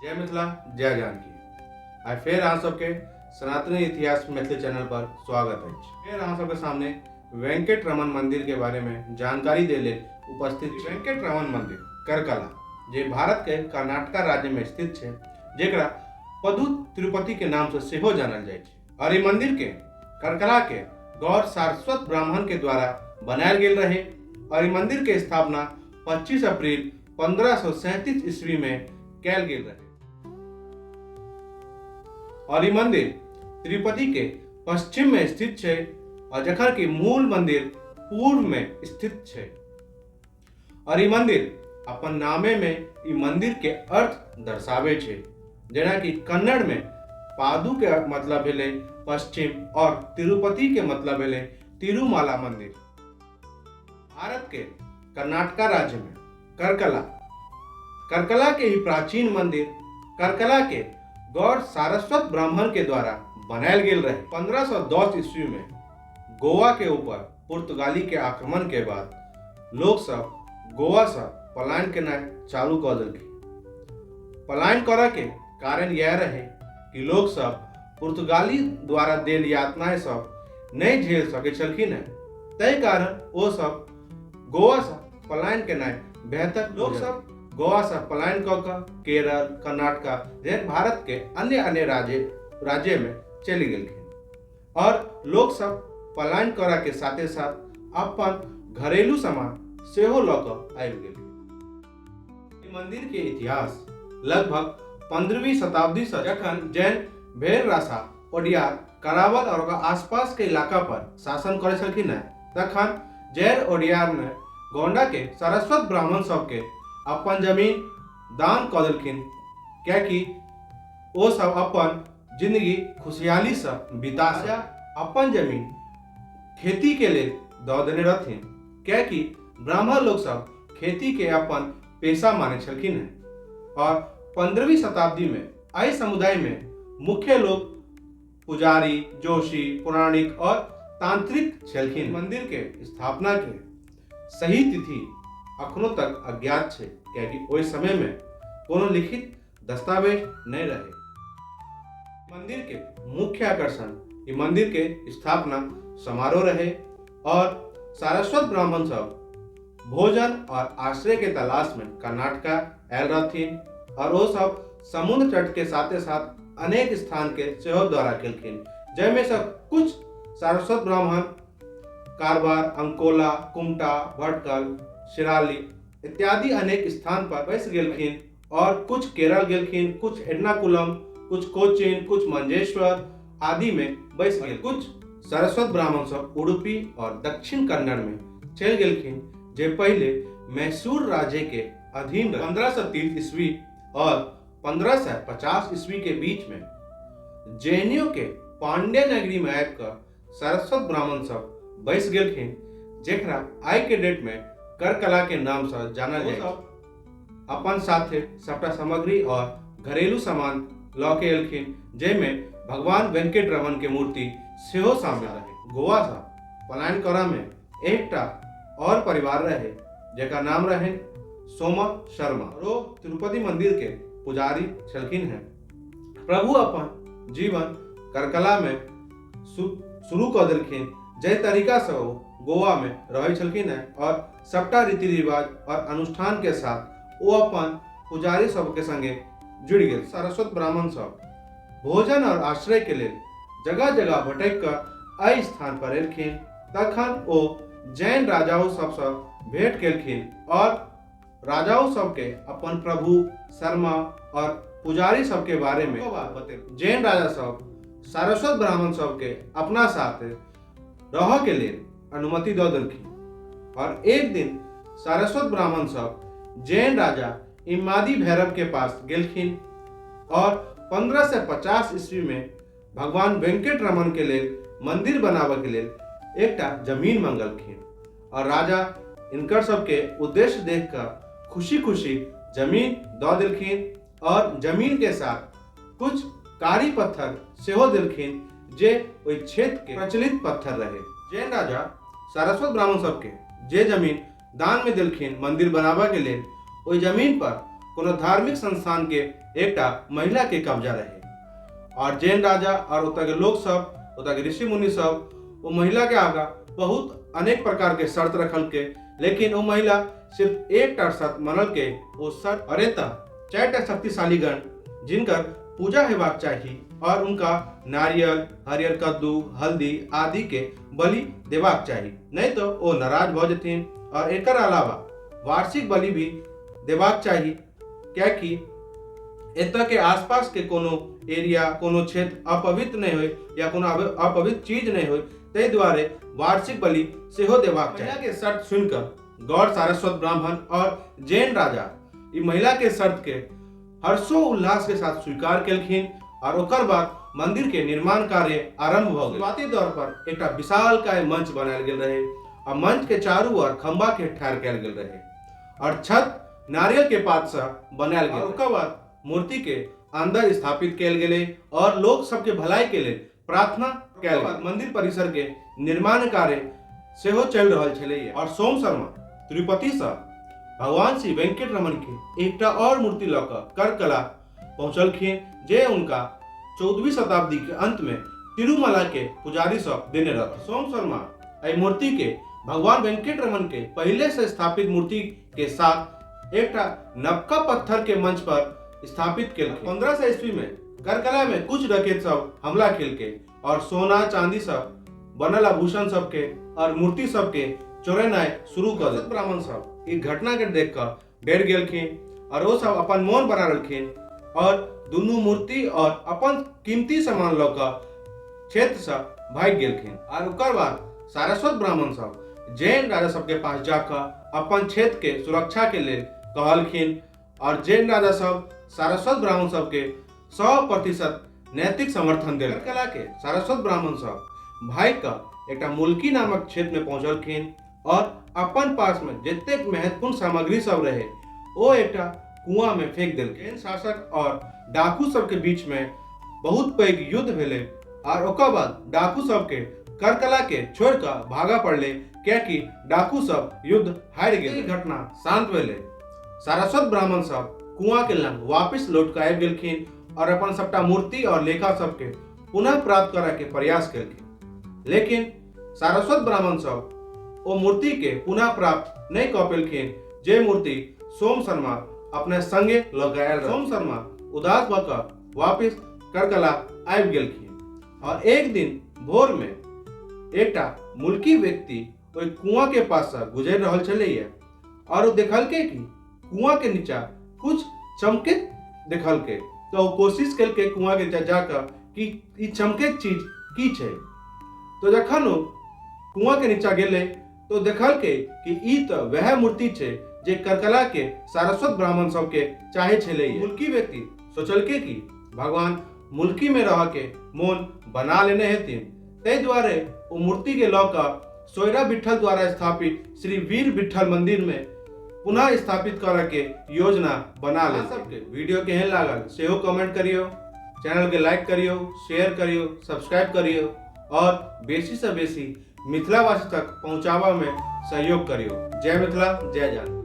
जय मिथिला, जय जानकी। आइ फेर अहाँ सबके सनातनी इतिहास मैथिली चैनल पर स्वागत अछि। फेर अहाँ सबके सामने वेंकट रमन मंदिर के बारे में जानकारी दे लेल उपस्थित छी। वेंकट रमन मंदिर करकला जे भारत के कर्नाटका राज्य में स्थित छै, जेकरा पदु तिरुपति के नाम से सेहो जानल जाइ छै। और ई मंदिर के करकला के गौर सारस्वत ब्राह्मण के द्वारा बनायल गेल रहे और ई मंदिर के स्थापना 25 अप्रैल 1537 ईस्वी में कैल गेल रहे। और ई मंदिर तिरुपति के पश्चिम में स्थित छै और जखन कि मूल मंदिर पूर्व में स्थित छै। और ई मंदिर अपन नामे में ई मंदिर के अर्थ दर्शावे छै, जेना कि कन्नड़ में पादु के मतलब भेलै पश्चिम और तिरुपति के मतलब भेलै तिरुमाला मंदिर। भारत के कर्नाटका राज्य में करकला करकला के ही प्राचीन मंदिर करकला के गौर सारस्वत ब्राह्मण के द्वारा बनायल गेल रहे। 1510 ईस्वी में गोवा के ऊपर पुर्तगाली के आक्रमण के बाद लोग सब गोवा से पलायन केनाइ चालू कऽ देलखिन। पलायन करऽ के कारण यह रहे कि लोग सब पुर्तगाली द्वारा देल यातनाएं सब नहि झेल सकै छलखिन हेँ, ताहि कारण ओ सब गोवा से पलायन केनाइ बेहतर। लोग सब गोवा से पलायन कऽ कऽ केरल, कर्नाटका जेहन भारत के अन्य अन्य राज्य में चलि गेलखिन। और लोग सब पलायन करऽ के साथे साथ अपन घरेलू सामान सेहो लऽ कऽ आबि गेल। मंदिर के इतिहास लगभग 15वीं शताब्दी से जखन जैन भेर रासा ओडियार करावल और ओकर आसपास के इलाका पर शासन करे छलखिन हेँ, तखन जैन ओडियार ने गोंडा के सारस्वत ब्राह्मण सबके अपन जमीन दान कऽ देलखिन, कियाकि ओ सब अपन जिंदगी खुशहाली से बिता सके। अपन जमीन खेती के लेल दऽ देने रहथिन, कियाकि ब्राह्मण लोग सब खेती के अपन पेशा माने छलखिन हेँ। और 15वीं शताब्दी में एहि समुदाय में मुख्य लोग पुजारी, जोशी, पौराणिक और तांत्रिक छलखिन। मंदिर के स्थापना के सही तिथि अखनो तक अज्ञात छै, कियाकि ओहि समय में कोनो लिखित दस्तावेज नहीं रहे। मंदिर के मुख्य आकर्षण ई मंदिर के स्थापना समारोह रहे और सारस्वत ब्राह्मण सब भोजन और आश्रय के तलाश में कर्नाटका आयल रहथिन और वो सब समुद्र तट के साथे साथ अनेक स्थान के सेहो दौरा केलखिन, जाहिमे से कुछ सारस्वत ब्राह्मण कारवार, अंकोला, कुमटा, भटकल, शिराली इत्यादि अनेक स्थान पर बस गेलखिन और कुछ केरल गेलखिन, कुछ एर्नाकुलम, कुछ कोचिन, कुछ मंजेश्वर आदि में बस गेल। कुछ सारस्वत ब्राह्मण सब उडुपी और दक्षिण कन्नड़ में चलि गेलखिन, जे पहले मैसूर राज्य के अधीन रहे। 1530 ईस्वी और 1550 ईस्वी के बीच में जैनियों के पांड्य नगरी में आबि कऽ सारस्वत ब्राह्मण सब बसि गेलखिन, जेकरा आइ के डेट में करकला के नाम से जानल जाइ छै। अपन साथे सबटा सामग्री और घरेलू सामान लऽ के एलखिन, जाहिमे भगवान वेंकट रमन के मूर्ति सेहो शामिल रहे। गोवा से पलायन करऽ में एकटा और परिवार रहे, जेकर नाम रहे सोमा शर्मा। और ओ तिरुपति मंदिर के पुजारी छलखिन हेँ। प्रभु अपन जीवन करकला में शुरू कऽ देलखिन, जाहि तरीका से ओ गोवा में रहै छलखिन हेँ और सबटा रीति रिवाज और अनुष्ठान के साथ ओ अपन पुजारी सबके संगे जुड़ि गेल। सारस्वत ब्राह्मण सब भोजन और आश्रय के लेल जगह जगह भटकि कऽ एहि स्थान पर एलखिन। तखन ओ जैन राजाओं सबसँ भेंट केलखिन और राजाओं सबके अपन प्रभु, शर्मा और पुजारी सबके बारे में बतेलखिन। जैन राजा सब सारस्वत ब्राह्मण सबके अपना साथ रहऽ के लेल अनुमति दऽ देलखिन। और एक दिन सारस्वत ब्राह्मण सब जैन राजा इमादी भैरव के पास गेलखिन और 1550 ईस्वी में भगवान वेंकट रमन के लेल मंदिर बनाबऽ के लेल एकटा जमीन मंगलखिन और राजा इनकर सबके उद्देश्य देख कऽ खुशी खुशी जमीन दऽ देलखिन और जमीन के साथ कुछ कारी पत्थर सेहो देलखिन, जे ओहि क्षेत्र के प्रचलित पत्थर रहे। जैन राजा सारस्वत ब्राह्मण सबके जे जमीन दान में देलखिन मंदिर बनाबऽ के लेल, ओहि जमीन पर कोनो धार्मिक संस्थान के एकटा महिला के कब्जा रहे और जैन राजा और ओतऽ के लोक सब, ओतऽ के ऋषि मुनि सब ओ महिला के आगा बहुत अनेक प्रकार के शर्त रखलकै, लेकिन ओ महिला सिर्फ एकटा शर्त मनलकै। ओ शर्त, और एतऽ 4टा शक्तिशाली गण जिनकर पूजा हेबाक चाही और उनका नारियल, हरियर कद्दू, हल्दी आदि के बलि देबाक चाही, नहीं तो ओ नाराज भऽ जेथिन। और एकर अलावा वार्षिक बलि भी देबाक चाही, कियाकि एतऽ के आसपास के कोनो एरिया, कोनो क्षेत्र अपवित्र नहीं होय या कोनो अपवित्र चीज नहीं होय, ताहि दुआरे वार्षिक बलि सेहो देबाक चाही। महिला के शर्त सुनिकऽ गौड़ सारस्वत ब्राह्मण और जैन राजा ई महिला के शर्त के हर्षोल्लास के साथ स्वीकार केलखिन और ओकर बाद मंदिर के निर्माण कार्य आरंभ भऽ गेल। शुरुआती दौर पर एकटा विशालकाय मंच बनायल गेल रहे आ मंच के चारू ओर खंभा के ठाढ़ कयल गेल रहे और छत नारियल के पात से बनायल गेल। ओकर बाद मूर्ति के अंदर स्थापित कयल गेलै और लोक सबके भलाई के लेल प्रार्थना कयल गेल। मंदिर परिसर के निर्माण कार्य सेहो चलि रहल छलैया और सोम शर्मा तिरुपति से भगवान श्री वेंकट रमन के एकटा और मूर्ति लऽ कऽ करकला पहुंचलखिन, जे उनका 14वीं शताब्दी के अंत में तिरुमला के पुजारी सब देने रहथिन। सोम शर्मा एहि मूर्ति के भगवान वेंकट रमन के पहले से स्थापित मूर्ति के साथ एकटा नवका पत्थर के मंच पर स्थापित केलखिन। 1500 ईस्वी में करकला में कुछ डकैत सब हमला केलकै और सोना चांदी सब बनल आभूषण सबके और मूर्ति सबके चोरेनाइ शुरू कऽ देलकै। ब्राह्मण सब ई घटना के देख कऽ डरि गेलखिन और ओ सब अपन मोन बना लेलखिन और दुनू मूर्ति और अपन कीमती सामान लऽ कऽ क्षेत्र से भागि गेलखिन। और ओकर बाद सारस्वत ब्राह्मण सब जैन राजा सबके पास जाकऽ अपन क्षेत्र के सुरक्षा के लेल कहलखिन और जैन राजा सब सारस्वत ब्राह्मण सबके 100% नैतिक समर्थन देलक। कला के सारस्वत ब्राह्मण सब भागि कऽ एकटा मुल्की नामक क्षेत्र में पहुंचलखिन और अपन पास में जतेक महत्वपूर्ण सामग्री सब रहे ओ एकटा कुआं में फेंक देलकै। जैन शासक और डाकू सबके बीच में बहुत पैघ युद्ध भेलै और ओकर बाद डाकू सबके करकला के छोड़ कऽ भागऽ पड़लै, कियाकि डाकू सब युद्ध हारि गेल। ई घटना शांत भेलै। सारस्वत ब्राह्मण सब कुआं के लग वापस लौट कऽ आबि गेलखिन और अपन सबटा मूर्ति और लेखा सबके पुनः प्राप्त करऽ के प्रयास केलखिन, लेकिन सारस्वत ब्राह्मण सब ओ मूर्ति के पुनः प्राप्त नहीं कऽ पेलखिन जे मूर्ति सोम शर्मा अपने संगे लऽ कऽ आयल। सोम शर्मा उदास भऽ कऽ वापिस करकला आबि गेलखिन और एक दिन भोर में एकटा मुल्की व्यक्ति ओहि कुआं के पास से गुजरि रहल छलैया और ओ देखलकै कि कुआं के नीचा कुछ चमकैत देखलकै, तो ओ कोशिश केलकै कुआं के नीचा जाकऽ कि ई चमकैत चीज की छै। तो जखन ओ कुआं के नीचा गेलै तो देखलकै कि ई तऽ वएह मूर्ति छै जे करकला के सारस्वत ब्राह्मण सबके चाहे छलै। मुल्की व्यक्ति सोचलकै कि भगवान मुल्की में रह के मोन बना लेने हेथिन, ताहि दुआरे ओ मूर्ति के लऽ कऽ सोयरा विट्ठल द्वारा स्थापित श्री वीर विट्ठल मंदिर में पुनः स्थापित करऽ के योजना बना ले। सबके वीडियो केहन लागल सेहो कमेंट करियो, चैनल के लाइक करियो, शेयर करियो, सब्सक्राइब करियो और बेसी से बेसी मिथिलावासी तक पहुंचाबऽ में सहयोग करियो। जय मिथिला, जय जानकी।